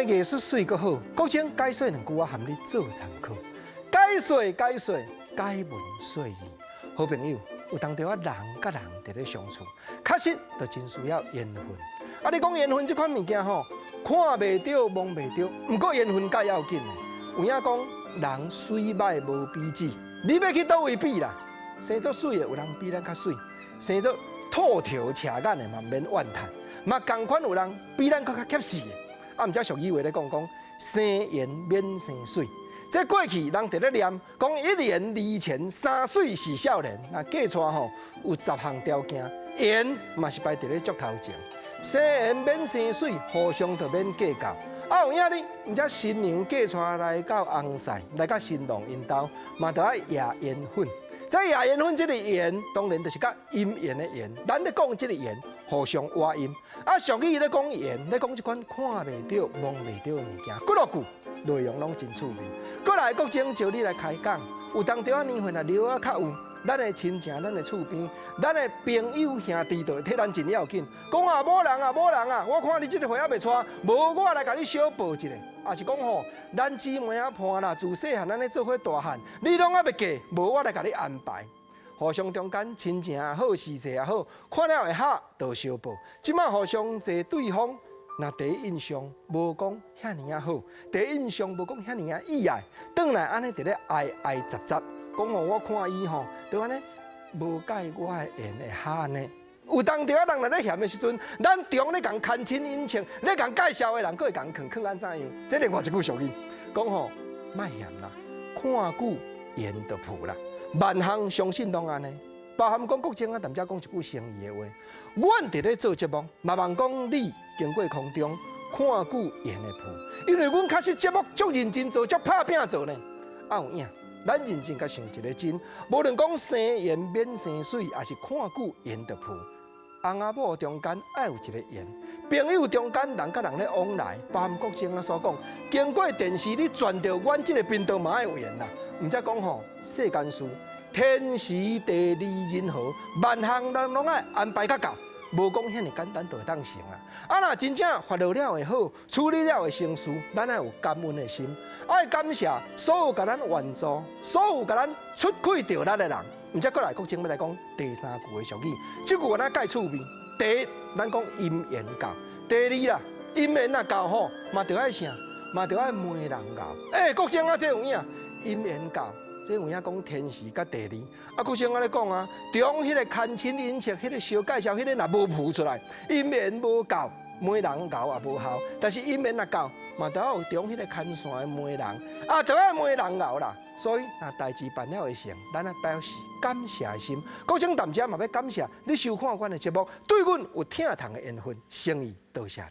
藝術媠閣好，國清解說兩句話含你做參考。解說解說解文說字，好朋友有當時仔人佮人佇咧相處，確實就真需要緣分。啊，你講緣分這款物件吼，看袂著摸袂著，毋過緣分較要緊的。有影講人媠歹無比子，你欲去佗位比啦？生做媠的有人比咱較媠，生做禿頭斜眼的嘛毋免怨嘆，嘛仝款有人比咱閣較怯死的。啊，毋才俗語話咧講講生緣免生媠。這過去人佇咧念講一緣二錢三媠是少年，若嫁娶吼有10項條件，緣嘛是排佇咧足頭前。生緣免生媠，互相就免計較。啊，有影呢，毋才新娘嫁娶來到翁婿，來到新郎𪜶兜，嘛著愛掖緣分。這掖緣分這個緣，當然就是佮姻緣的緣。咱咧講這個緣，互相倚蔭。啊，俗語咧講緣，咧講這款看袂著、摸袂著的物件。幾落句內容攏真趣味。過來國清招你來開講，有當時仔年份若老仔較有，咱的親情、咱的厝邊、咱的朋友兄弟，就會替咱真要緊。講啊，某人啊，某人啊，我看你這個歲猶袂娶，無我來共你相報一下。抑是講吼，咱姊妹仔伴啦，自細漢按呢做伙大漢，你攏猶袂嫁，無我來共你安排。互相中間親情也好，時勢也好，看了會合就相報。這馬互相坐對方，若第一印象無講遐爾仔好，第一印象無講遐爾仔意愛，轉來按呢佇咧哀哀雜雜，講吼我看伊吼，就按呢無佮我的緣會合按呢。有當時仔人若咧嫌的時陣，咱中咧共牽親引情，咧共介紹的人，閣會共囥囥按怎樣？這另外一句俗語，講吼莫嫌啦，看久緣就浮啦。萬項相信攏按呢，包含講國清啊，踮遮講一句誠意的話。阮佇咧做節目，嘛望講你經過空中看久緣會浮，因為阮確實節目足認真做，足拍拚做呢。啊有影，咱認真共想一个真，無論講生緣免生媠，抑是看久緣就浮。翁仔某中間愛有一个緣，朋友中間人佮人咧往來，包含國清啊所講，經過電視你轉著阮這个頻道嘛愛有緣啦。毋才講吼，世間事，天時地利人和，萬項咱攏愛安排較到，無講遐爾簡單就會當成啊！啊，若真正發落了會好，處理了會成事，咱愛有感恩的心，愛感謝所有共咱援助、所有共咱出氣著力的人。毋才閣來國清欲來講第三句的俗語，這句敢若蓋趣味。第一，咱講姻緣到；第二啦，姻緣若到吼，嘛著愛啥？嘛著愛媒人𠢕。欸，國清啊，這有影，姻緣到。這有影講天時佮地利，啊，國清按呢講啊，中彼个牽親引戚，彼个相介紹，彼个若無浮出來，姻緣無到，媒人𠢕也無效。但是姻緣若到，嘛著愛有中彼个牽線的媒人，啊，著愛媒人𠢕啦。所以，若代誌辦了會成，咱愛表示感謝的心。國清踮遮嘛欲感謝你收看阮的節目，對阮有疼痛的緣分，誠意多謝。